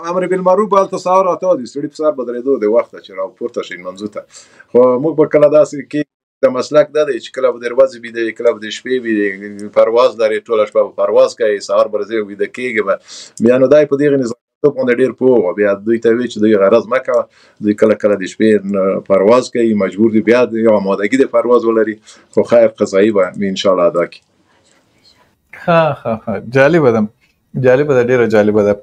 [SPEAKER 2] امر بالمعروف به هلته سهار راته د سړي په سر به درېدو د وخته چې راپورته شي لمانځه ته. خو موږ به کله داسې کې د مسلک دا دی چې کله به د ورځې بیده وي، کله به د شپې بیده وي، پرواز لرې، ټوله شپه به پرواز کوي، سهار به راځې ویده کېږي به. بیا نو دی په دې نظام باندې ډېر پوه و، بیا دوی ته وی چې دوی غرض مه کوه، دوی کله کله د شپې پرواز کوي، مجبور دي بیا یو آمادګي د پرواز ولري، خو خیر قضایي به انشاءالله ادا کړي.
[SPEAKER 1] ښه، ښه، ښه، جالبه ده، جالبه ده، ډېره جالبه ده.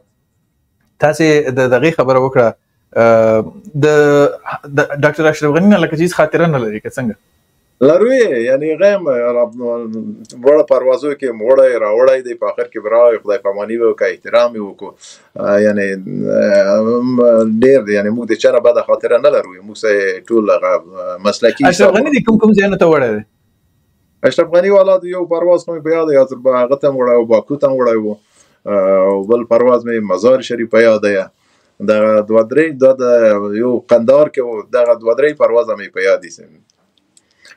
[SPEAKER 1] تاسې د دغې خبره وکړه، د ډاکټر اشرف غني نه لکه چې هېڅ خاطره نه لري که څنګه؟
[SPEAKER 2] لرو یې، یعنې هغه هم وړه پروازو کې وړی راوړی دی، په آخر کې به راغی، خدای پاماني به وکړه، احترام یې وکړو. یعنې ډېر دی، یعنې موږ د چا نه بده خاطره نه لرو، موږ سره ټول هغه مسلکي
[SPEAKER 1] اشرف
[SPEAKER 2] حساب
[SPEAKER 1] غني دې کوم کوم ځایونو ته وړی دی؟
[SPEAKER 2] اشرف غني والا د یو پرواز خو مې په یاد دی، یا تر هغه ته هم وړی و، باکو ته هم وړی و، او بل پرواز مې مزار شریف په یاد دی. دغه دوه درې، دا د یو قندهار کې و، دغه دوه درې پروازه مې په یاد دي.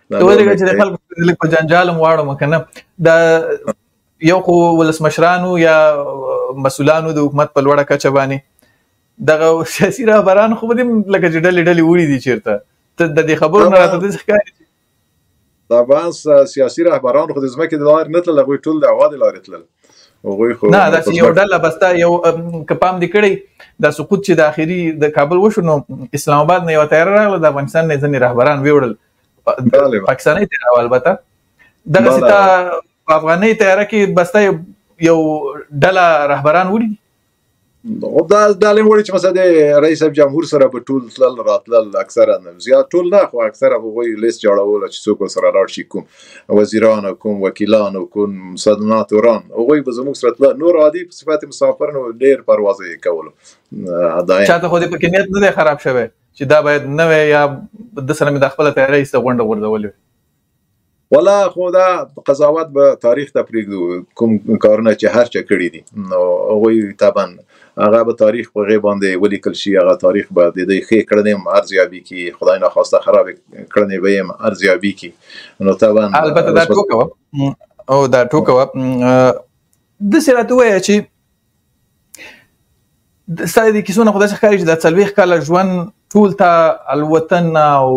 [SPEAKER 1] ته ودرېږه چې د خلکو لږ په جنجال هم واړم که نه. دا یو خو ولسمشرانو یا مسؤلانو د حکومت په لوړه کچه باندې دغه سیاسي رهبران خو به دې لکه چې ډلې ډلې وړي دي چېرته، ته د دې خبرو نه راته داسې ښکاري چې
[SPEAKER 2] طبعا سیاسي رهبران خو د ځمکې د لارې نه تلل، هغوی ټول د هوا د لارې تلل. هغوی خو
[SPEAKER 1] نه، داسې یو ډله بسته یو، که پام دې کړی دا سقوط چې د آخري د کابل وشو، نو اسلام آباد نه یوه طیاره راغله، د افغانستان نه یې ځینې رهبران ویوړل، پاکستانۍ طیاره وه البته. دغسې تا په افغانۍ طیاره کې بسته یو ډله رهبران وړي دي؟
[SPEAKER 2] خو دا ډلې وړي چې مثلا د رئیس صاحب جمهور سره به ټول تلل راتلل، اکثره نه زیات ټول نه، خو اکثره هغوی لیست جوړوله چې څوک ورسره لاړ شي، کوم وزیران او کوم وکیلان او کوم سناتوران، هغوی به زموږ سره تلل. نور عادي په صفت مسافر نو ډېر پروازه یې کولو. دایم.
[SPEAKER 1] چاته خو دې پکې نیت نه دی خراب شوی چې دا باید نه وی یا د سره مې د خپله تیاره ایسته غونډه غورځولې وي؟
[SPEAKER 2] والا خو دا قضاوت به تاریخ ته پرېږدو، کوم کارونه چې هر چا کړي دي نو هغوی طبعا هغه به تاریخ په هغې باندې ولیکل شي، هغه تاریخ به د دوی ښې کړنې هم ارزیابي کړي، خدای ناخواسته خرابې کړنې به یې هم ارزیابي کړي. نو طبعا
[SPEAKER 1] البته دا ټوکه وه. او دا ټوکه وه. داسې راته ووایه چې ستا د کیسو نه خو داسې ښکاري چې دا 40 کاله ژوند ټول تا الوتنه او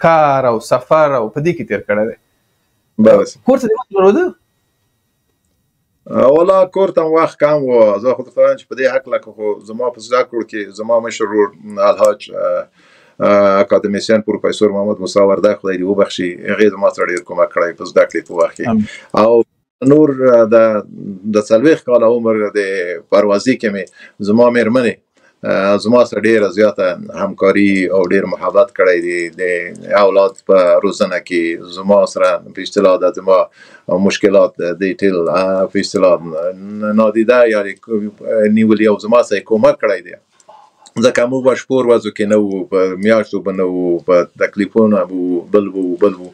[SPEAKER 1] کار او سفر او په دې کې تېر کړی دی. کور ته دې وخت درلوده؟
[SPEAKER 2] ولا کور ته هم وخت کم و. زه خو درته وایم چې په دې هکله که خو زما په زده کړو کې زما مشر ورور الحاج اکادمیسیان پروفیسور محمد موسی وردک، خدای دې وبخښي، هغې زما سره ډېر کومک کړی په زده کړې په وخت کې. او نور د 40 کاله عمر د پروازي کې مې زما مېرمنې زما سره ډېره زیاته همکاري او ډېر محبت کړی دی د اولاد په روزنه کې. زما سره په اصطلاح د زما مشکلات د ټیل په اصطلاح نادیده یا نیولي او زما سره یې کومک کړی دی، ځکه موږ به شپو ورځو کې نه وو، په میاشتو به نه وو، په تکلیفونه به وو، بل به وو، بل وو،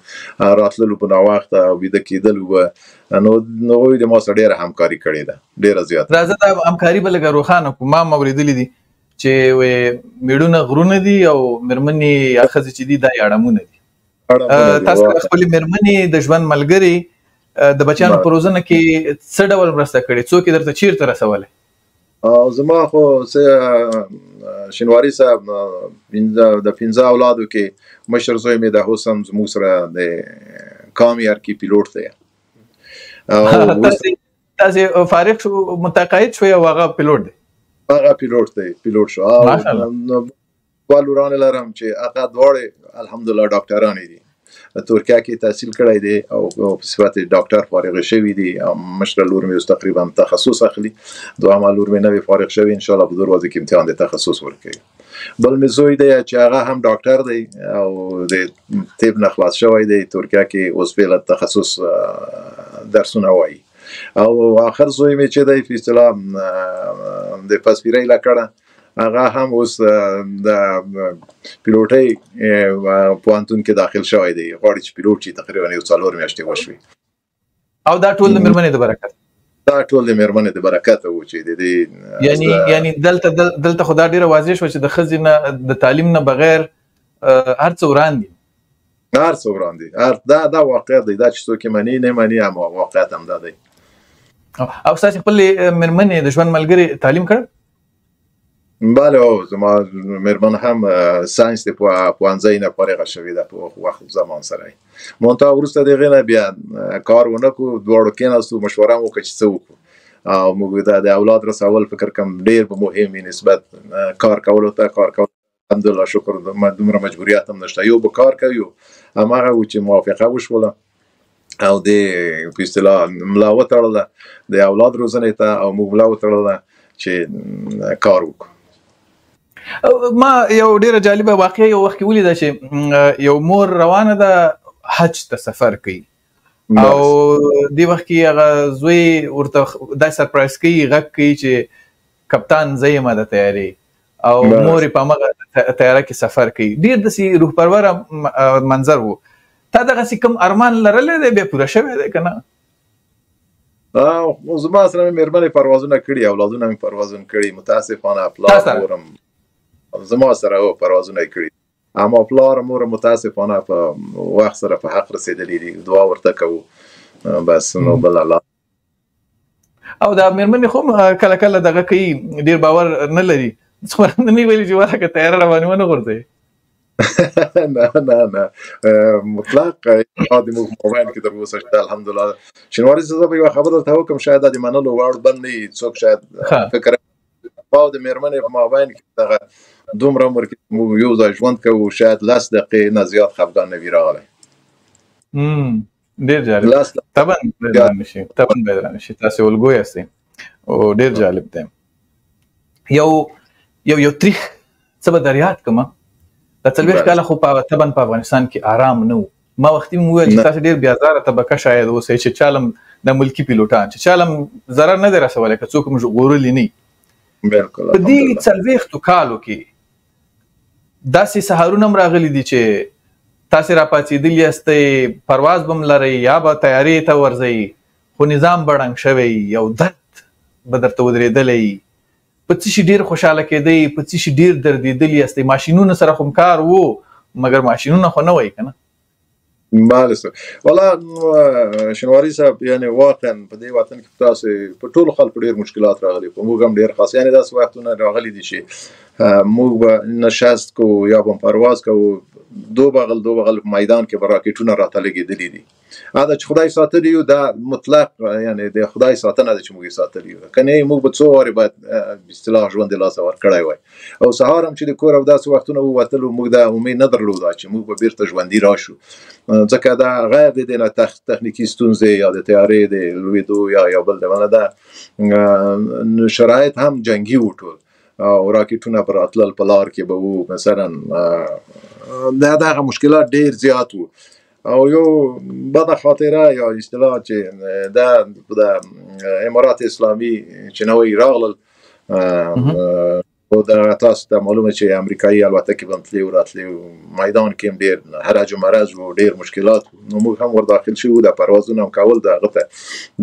[SPEAKER 2] راتللو په ناوخته او ویده کېدلو به. نو هغوی د ما سره ډېره همکاري کړې ده، ډېره زیاته.
[SPEAKER 1] راځه دا همکاري به لږه روښانه کړو. ما هم اورېدلي دي چې مېړونه غرونه دي او مېرمنې یا ښځې چې دي دا یې اړمونه دي. تاسو خپلې مېرمنې د ژوند ملګرې د بچیانو په روزنه کې څه ډول مرسته کړې؟ څوک یې درته چیرته رسولی؟
[SPEAKER 2] زما خو شینواری صاحب د 5 اولادو کې مشر زوی مې د حسن زموږ سره د کامیار کې پیلوټ دی.
[SPEAKER 1] تاسې فارغ شو، متقاعد شوئ او هغه پیلوټ دی؟
[SPEAKER 2] هغه پیلوټ دی، پیلوټ شو. او دوه لورانې لرم چې هغه دواړې الحمدلله ډاکټرانې دي، ترکیه کې تحصیل کړی دی او په صفت ډاکټر فارغ شوي دي. او مشره لور مې اوس تقریبا تخصص اخلي، دوهمه لور مې نوې فارغ شوې، انشاءالله په 2 ورځو کې امتحان د تخصص ورکوي. بل مې زوی دی چې هغه هم ډاکټر دی او د طب نه خلاص شوی دی، ترکیه کې اوس فعلا تخصص درسونه وایي. او آخر زوی مې چې دی په اصطلاح د پسپیرۍ لکړه، هغه هم اوس د پیلوټۍ پوهنتون کې داخل شوی دی، غواړي چې پیلوټ شي. تقریبا یو 4 میاشتې وشوې.
[SPEAKER 1] او دا ټول د مېرمنې د برکت؟
[SPEAKER 2] دا ټول د مېرمنې د برکت وو چې د دې
[SPEAKER 1] یعنی دلته خو دا ډېره واضح شوه چې د ښځې نه د تعلیم نه بغیر هر څه وران دي.
[SPEAKER 2] هر څه وران دي، دا واقعیت دی، دا چې څوک یې مني نه مني، اما واقعیت هم دا دی.
[SPEAKER 1] او ستاسې خپلې مېرمنې د ژوند ملګرې تعلیم کړی؟
[SPEAKER 2] بله، او زما مېرمن هم ساینس د پوهنځۍ نه فارغه شوې ده په وخت زمان سره. منتها وروسته د هغې نه بیا کار ونه کړو، دواړو کېناستو، مشوره مو وکړه چې څه وکړو. او موږ د اولاد رسول فکر کوم ډېر به مهم وي نسبت کار کولو ته. کار کول الحمدلله شکر دومره مجبوریت هم نشته، یو به کار کوي، هماغه و چې موافقه وشوله او د په اصطلاح ملا وتړله د اولاد روزنې ته، او موږ ملا وتړله چې کار وکړو.
[SPEAKER 1] ما یو ډیره جالبه واقعه یو وخت کې ولیده چې یو مور روانه ده حج ته سفر کوي، او دې وخت کې هغه زوی ورته دا سرپرایز کوي، غږ کوي چې کپتان زه یم د طیارې، او مور یې په هماغه طیاره کې سفر کوي. ډېر داسې روح پروره منظر و. تا دغسې کوم ارمان لرلی دی بیا پوره شوی دی که نه؟
[SPEAKER 2] زما سره مې مېرمنې پروازونه کړي، اولادونه مې پروازونه کړي، متاسفانه پلار مورم زما سره پروازونه یې کړي، اما پلار مور متاسفانه په وخت سره په حق رسېدلي دي، دعا ورته کوو بس. نو بل الله.
[SPEAKER 1] او دا مېرمنې خو کله کله دغه کوي، ډېر باور نه لري، څومره نه ویلي چې ولاکه طیاره راباندې ونه غورځوي.
[SPEAKER 2] نه نه نه، مطلق د موږ موبایل کې تر اوسه شته الحمدلله. شینواری زه به یوه خبره درته وکړم، شاید دا د منلو وړ بل نه وي، څوک شاید فکر او د مېرمنې په مابین کې دغه دومره عمر کې موږ یو ځای ژوند کوو، شاید 10 دقیقې نه زیات خفګان نه وي راغلی.
[SPEAKER 1] ډېر جالب. طبعا باید رانشي، طبعا باید رانشي، تاسې الګو یاستئ او ډېر جالب دی. یو یو یو تریخ څه به در یاد کړم، دا 40 کاله خو طبعا په افغانستان کې آرام نه و. ما وختي مو وویل چې تاسې ډېر بېازاره طبقه شاید اوسئ چې چالم د ملکي پیلوټان چې چالم ضرر نه دی رسولی، که څوک هم ژغورلي نه وي.
[SPEAKER 2] بالکل.
[SPEAKER 1] په دې 40 کالو کې داسې سهارونه هم راغلي دي چې تاسې راپاڅېدلي یاستئ، پرواز به هم لرئ یا به طیارې ته ورځئ، خو نظام به ړنګ شوی، یو درد به درته ودرېدلی، په څه شي ډېر خوشحاله کېدئ، په څه شي ډېر دردېدلي یاستئ. ماشینونه سره خو هم کار و، مګر ماشینونه خو نه وای که نه؟
[SPEAKER 2] بله سر. والا شینواری صاحب، یعنی واقعا په دې وطن کې تاسو په ټولو خلکو ډېر مشکلات راغلي، په موږ هم ډېر خاص، یعنی داسې وختونه راغلي دي چې موږ به نشست کوو یا به پرواز کوو، دو بغل دو بغل میدان کې به راکټونه راته لګېدلي دي. دا چې خدای ساتلی یو، دا مطلق یعنی د خدای ساتنه ده چې موږ یې ساتلی یو، که نه موږ به څو وارې باید اصطلاح ژوند د لاسه ورکړی وای. او سهار هم چې د کور او داسې وختونه ووتلو، موږ دا امید نه درلوده چې موږ به بیرته ژوندي راشو، ځکه دا غیر د دې نه تخنیکي ستونزې یا د طیارې د لوېدو یا یو بل ډول ده، شرایط هم جنګي وو ټول، او راکټونه به راتلل په لار کې به وو مثلا، دا دغه مشکلات ډیر زیات وو. او یو بده خاطره یا اصطلاح چې دا د امارات اسلامي چې نوی راغلل، او دا تاسو ته معلومه چې امریکایي الوتکې به هم تلې او راتلې، میدان کې هم ډېر هرج و مرج و، ډېر مشکلات وو. نو موږ هم ور داخل شوو، دا پروازونه هم کول، د هغه ته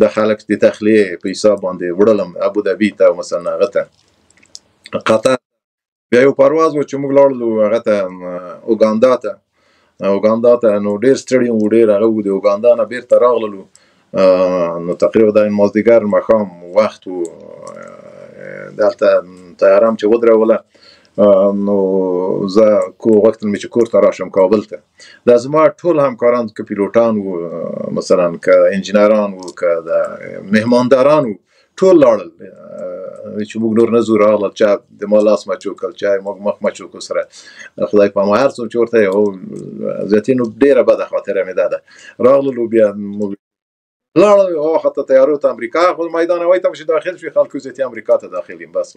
[SPEAKER 2] د خلک د تخلیې په حساب باندې وړلم ابوظبي ته مثلا، هغه ته قطر. بیا یو پرواز و چې موږ لاړلو هغه ته اوګاندا ته، اوګاندا ته نو ډېر ستړي وو، ډېر هغه وو. د اوګاندا نه بېرته راغللو، نو تقریبا د مازدیګر ماښام وخت و، دلته طیاره هم چې ودروله، نو زه غوښتل مې چې کور ته راشم کابل ته. دا زما ټول همکاران که پیلوټان وو مثلا، که انجینران وو، که د مهمانداران وو، ټول لاړل چې موږ نور نه ځو. راغلل، چا د ما لاس مچو کړ، چا موږ مخ مچو کړ سره خدای په ما هر څوک چې ورته یو زیاتې. نو ډېره بده خاطره مې دا ده. راغللو بیا موږ لاړل او حتی طیارو ته امریکا خو میدان هوایي ته چې داخل شوې، خلکو زیاتې امریکا ته داخل یم بس.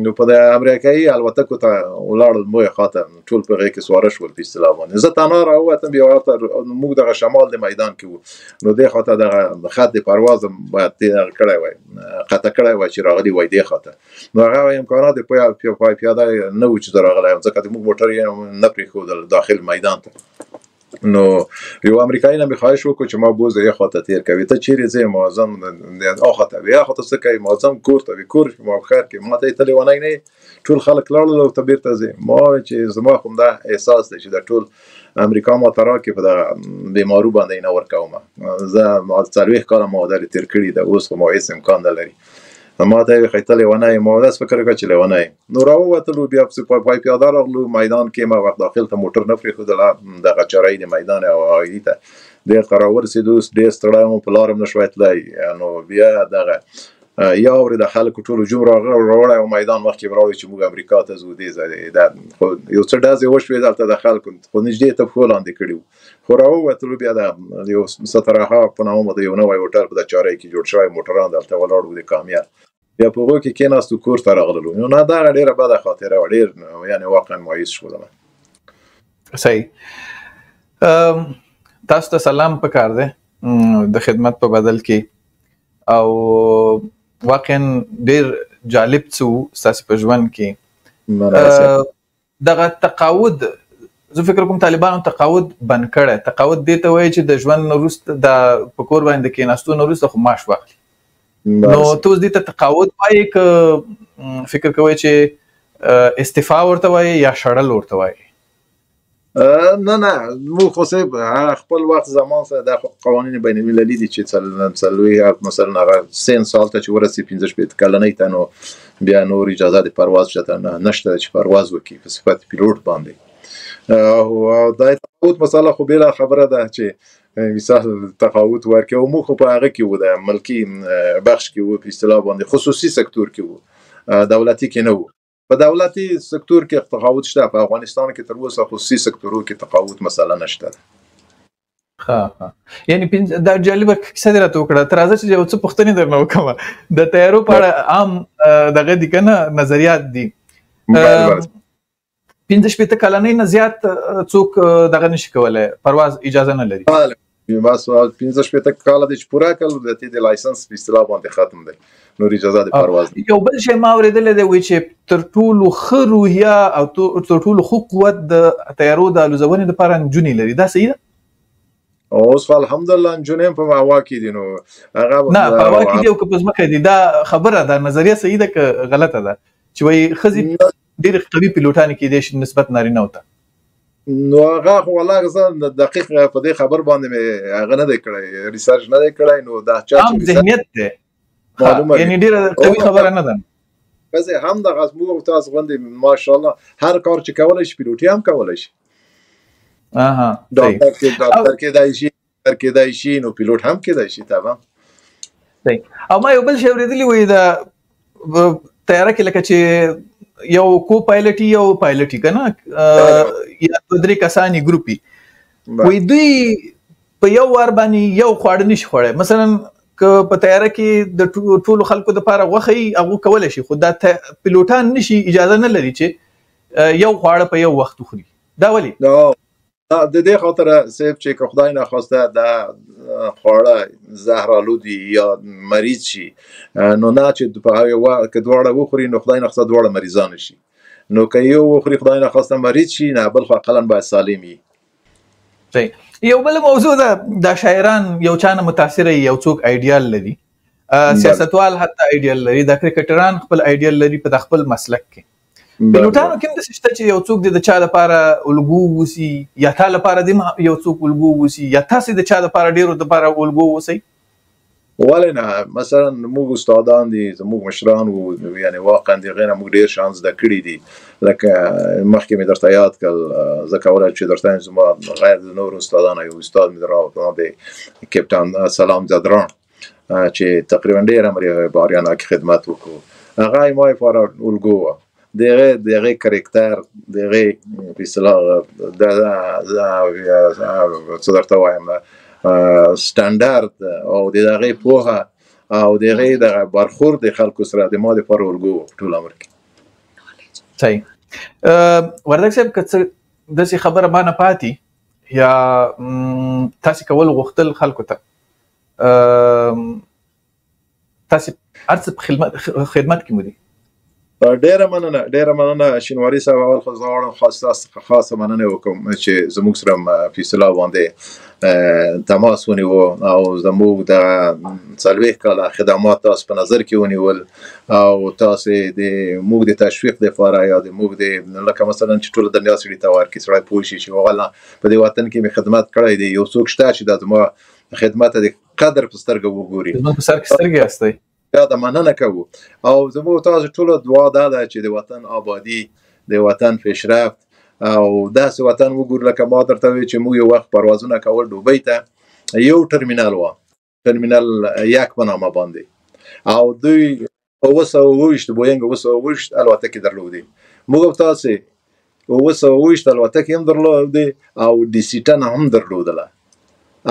[SPEAKER 2] نو په د امریکایي الوتکو ته ولاړل، مو یې خاطر ټول په هغې کې سواره شول په اصطلاح باندې. زه تنها راووتم، بیا ورته موږ دغه شمال د میدان کې وو، نو دې خواته دغه خط د پرواز هم باید تېر کړی وای، قطع کړی وای چې راغلي وای دې خواته. نو هغه امکانات پای پیاده نه وو چې زه راغلی یم، ځکه د موږ موټر یې نه پرېښودل داخل میدان ته. نو یو امریکایي نه مې خواهش وکړ چې ما بوزه یې خواته تېر کوي، ته چیرې ځې؟ ما ځم آخوا ته. وی آخوا ته څه کوې؟ ما ځم کور ته. وی کور ما خیر کې، ما ته یې ته لیونی نه یې، ټول خلک لاړل او ته بېرته ځې. ما وویل چې زما خو همدا احساس دی چې دا ټول امریکا ما ته راکړي، په دغه بیمارو باندې یې نه ورکوم، زه 40 کاله ما دلې تېر کړي ده، اوس خو ما هېڅ امکان نه لري. ما ته یې وویل ته لیونی یې، ما داسې فکر وکړ چې لیونی یم. نو راووتلو، بیا پسې پای پیاده راغلو میدان کې، ما وخت داخل ته موټر نه پرېښودل، دغه چارایي د میدان او آیدي ته ډېر ته راورسېدو، ډېر ستړی وم، په لار هم نه شوای تللی. نو بیا دغه یاورې د خلکو ټول هجوم راوړی او میدان مخکې راوړی چې موږ امریکا ته ځو دې ځای دا خو یو څه ډزې وشوې دلته د خلکو، خو نږدې ته پښو لاندې کړي وو. خو راووتلو، بیا د یو سترها په نامه د یو نوی هوټل په د چارۍ کې جوړ شوی، موټران دلته ولاړ وو د کامیار، بیا په هغو کې کېناستو کور ته راغللو. نو نه دغه ډېره بده خاطره وه، ډېر یعنې واقعا مایوس شولم.
[SPEAKER 1] صحیح، تاسو ته سلام پکار دی د خدمت په بدل کې، او واقعا ډېر جالب څه وو ستاسې په ژوند کې. دغه تقاعد، زه فکر کوم طالبانو تقاعد بند کړی. تقاعد دې ته وایي چې د ژوند نه وروسته، د په کور باندې کېناستو نه وروسته خو معاش واخلي. نو ته اوس دې ته تقاعد وایې که فکر کوئ چې استعفا ورته وایې یا شړل ورته وایې؟
[SPEAKER 2] نه نه، موږ خو صاحب خپل وخت زمان سره دا خو قوانین بین المللي دي چې څلوېښت مثلا هغه سن سال ته چې ورسي 65 کلنۍ ته، نو بیا نور اجازه د پرواز شته نشته چې پرواز وکړي په صفت پیلوټ باندې. او دا تقاعد مسله خو بېله خبره ده چې مثال تقاعد ورکړي، او موږ خو په هغه کې وو، د ملکي بخش کې وو په اصطلاح باندې، خصوصي سکتور کې وو، دولتي کې نه وو. په دولتي سکتور کې تقاعد شته، په افغانستان کې تر اوسه خصوصي سکتورو کې تقاعد مسله نشته.
[SPEAKER 1] ښه، ښه، یعنی دا جالبه کیسه دې راته وکړه. ته راځه چې یو څه پوښتنې درنه وکړم د طیارو په اړه، عام دغه دي که نه نظریات دي. 65 کلنۍ نه زیات څوک دغه نشي کولی، پرواز اجازه نه لري.
[SPEAKER 2] بس 65 کاله دې چې پوره کړل، د دې د لایسنس په اصطلاح باندې ختم دی، نور اجازه د پرواز نه.
[SPEAKER 1] یو بل شی ما اورېدلی دی، وایي چې تر ټولو ښه روحیه او تر ټولو ښه قوت د طیارو د الوزونې لپاره نجونې لري، دا صحیح ده؟
[SPEAKER 2] اوس خو الحمدلله نجونې هم په هوا کې دي. نو هغه
[SPEAKER 1] نه په هوا کې دي او که په ځمکه دي، دا خبره ده، نظریه صحیح ده که غلطه ده چې وایي ښځې ډېرې قوي پیلوټانې کېدای شي نسبت نارینه ته؟
[SPEAKER 2] نو هغه خو والله زه دقیق په دې خبر باندې مې هغه نه دی کړی، ریسرچ نه دی کړی. نو دا چا چې
[SPEAKER 1] عام ذهنیت دی،
[SPEAKER 2] معلومه
[SPEAKER 1] یعنی ډېره قوي خبره نه ده.
[SPEAKER 2] ښځې هم دغه موږ او تاسو غوندې ماشاءالله هر کار چې کولی شي، پیلوټي هم کولی شي.
[SPEAKER 1] اها،
[SPEAKER 2] ډاکټر کېدای شي، کېدای شي، نو پیلوټ هم کېدای شي طبعا.
[SPEAKER 1] صحیح. او ما یو بل شی اورېدلی، وایي د طیاره کې لکه چې یو کو پایلټ، یو پایلټ که نه، یا دوه درې کسان ګروپي، وایي دوی په یو وار باندې یو خواړه نشي خوړی. مثلا که په طیاره کې د ټولو خلکو دپاره غوښه وي، هغه کولی شي، خو دا پیلوټان نشي، اجازه نه لري چې یو خواړه په یو وخت وخوري. دا ولې؟
[SPEAKER 2] د دې خاطر صاحب چې که خدای نخواسته د خواړه زهرآلود یا مریض شي، نو نه چې په یو که دواړه وخوري نو خدای نخواسته دواړه مریضان شي. نو که یو وخوري خدای نخواسته مریض شي، نه بل خو اقلا باید سالم وي.
[SPEAKER 1] صحیح. یو بل موضوع ده، دا شاعران یو چا نه متاثر، یو څوک ایډیال لري، سیاستوال حتی ایډیال لري، دا کرکټران خپل ایډیال لري په خپل مسلک کې. پیلوټانو کې هم داسې شته چې یو څوک د چا لپاره الګو ووسي، یا تا لپاره دې یو څوک الګو ووسي، یا تاسې د چا لپاره ډېرو لپاره الګو ووسئ؟
[SPEAKER 2] ولې نه؟ مثلا موږ استادان دي، زموږ مشران وو، یعنی واقعا د هغې نه موږ ډېر شیان زده کړي دي. لکه مخکې مې درته یاد کړل، زه کولای چې درته زما غیر د نورو استادانو یو استاد مې راوړ دی، کپټان سلام ځدراڼ، چې تقریبا ډېر عمر یې په آریانا کې خدمت وکړو. هغه ما لپاره الګو وه. د هغې کرکټر، د هغې په اصطلاح د څه درته وایم، سټنډرډ، او د هغې پوهه او د هغې دغه برخورد د خلکو سره د ما دپاره الګو وه په ټول عمر کې.
[SPEAKER 1] صحیح. وردګ صاحب، که څه داسې خبره ما نه پاتې یا تاسې کول غوښتل خلکو ته، تاسې هر څه په خدمت کې مو دي.
[SPEAKER 2] ډیره مننه، ډیره مننه شینواری صاحب. اول خو زه غواړم خاص تاسو څخه خاصه مننه وکړم چې زموږ سره فیصله باندې تماس ونیو او زموږ د 40 کاله خدمات تاسو په نظر کې ونیول، او تاسو د موږ د تشویق لپاره یا د موږ د لکه مثلا چې ټول دنیا سړي ته ورکړي، سړی پوه شي چې والا په دې وطن کې مې خدمت کړی دی، یو څوک شته چې دا زما خدمت د قدر په سترګه وګوري.
[SPEAKER 1] زموږ په سر کې سترګې یاستئ.
[SPEAKER 2] بیا د مننه کوو. او زموږ تاسو ټولو دعا دا ده چې د وطن آبادي، د وطن پیشرفت، او داسې وطن وګورو لکه ما درته وویل چې موږ یو وخت پروازونه کول دوبۍ ته، یو ټرمینل و، ټرمینل یک په نامه باندې، او دوی 727 بوینګ 727 الوتکې درلودې. موږ تاسې 727 الوتکې هم درلودې او ډي سي 10 هم درلودله.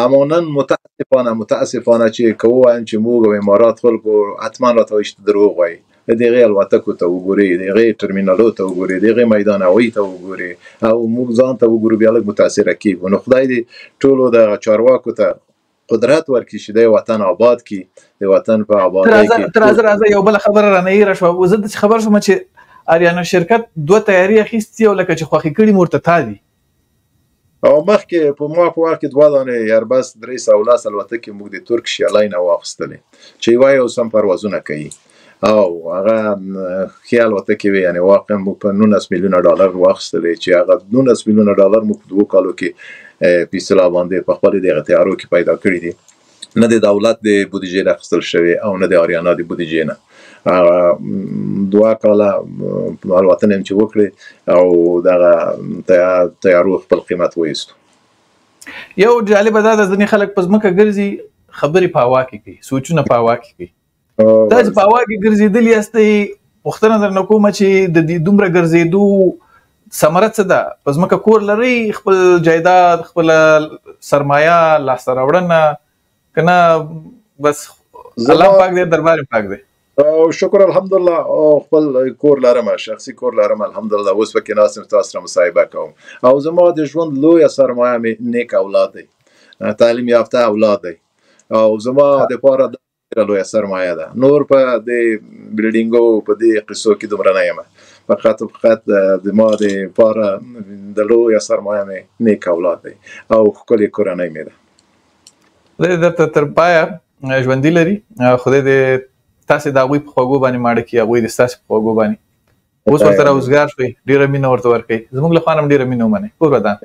[SPEAKER 2] اما نن متاسفانه چې که ووایم چې موږ او امارات خلکو حتما راته وایي چې دروغ وایي. د هغې الوتکو ته وګورئ، د هغې ټرمینلو ته وګورئ، د هغې میدان هوایي ته وګورئ، او موږ ځان ته وګورو، بیا لږ متاثره کېږو. نو خدای دې ټولو دغه چارواکو ته قدرت ورکړي چې د وطن آباد کړي، د وطن په آبادۍ کې.
[SPEAKER 1] تر راځه، یو بله خبره رانه هېره شوه. زه داسې خبر شوم چې آریانا شرکت دوه تیارې اخیستې او لکه چې خوښې کړي مو ورته تا دي.
[SPEAKER 2] او مخکې په ما په وخت کې دوه دانې ایربس 310 الوتکې موږ د ترکش ایرلاین واخیستلې چې یوه یې اوس هم پروازونه کوي، او هغه ښې الوتکې وې. یعنې واقعا موږ په 19 میلیونه ډالر واخیستلې چې هغه 19 میلیونه ډالر موږ په دوو کالو کې په اصطلاح باندې په خپلې دغه تیارو کې پیدا کړي دي. نه د دولت د بودیجې نه اخیستل شوې او نه د آریانا د بودیجې نه. هغه دوه کاله الوتنې هم چې وکړې او دغه تیارو خپل قیمت وایستو.
[SPEAKER 1] یو جالبه دا ده، ځینې خلک په ځمکه ګرځي، خبرې په هوا کې کوي، سوچونه په هوا کې کوي. تاسې په هوا کې ګرځېدلي یاستئ، پوښتنه درنه کوم چې د دې دومره ګرځېدو ثمره څه ده؟ په ځمکه کور لرئ، خپل جایداد، خپله سرمایه، لاسته راوړنه، که نه بس الله پاک دی، دربار پاک دی؟
[SPEAKER 2] او شکر الحمدلله، او خپل کور لرم، شخصي کور لرم الحمدلله، اوس پکې ناست یم، تاسو سره مصاحبه کوم. او زما د ژوند لویه سرمایه مې نیک اولاد دی، تعلیم یافته اولاد دی، او زما دپاره دا ډېره لویه سرمایه ده. نور په دې بلډینګو په دې قصو کې دومره نه یم، فقط او فقط د ما دپاره د لویه سرمایه مې نیک اولاد دی او ښکلې کورنۍ مې ده.
[SPEAKER 1] خدای دې درته تر پایه ژوندي لري، خدای دې تاسې د هغوی په خوږو باندې ماړه کړي، هغوی دې ستاسې په خوږو باندې. اوس ورته راوزګار شوئ، ډېره مینه ورته ورکړئ، زموږ له خوا نه هم ډېره مینه ومنئ. کور ودان.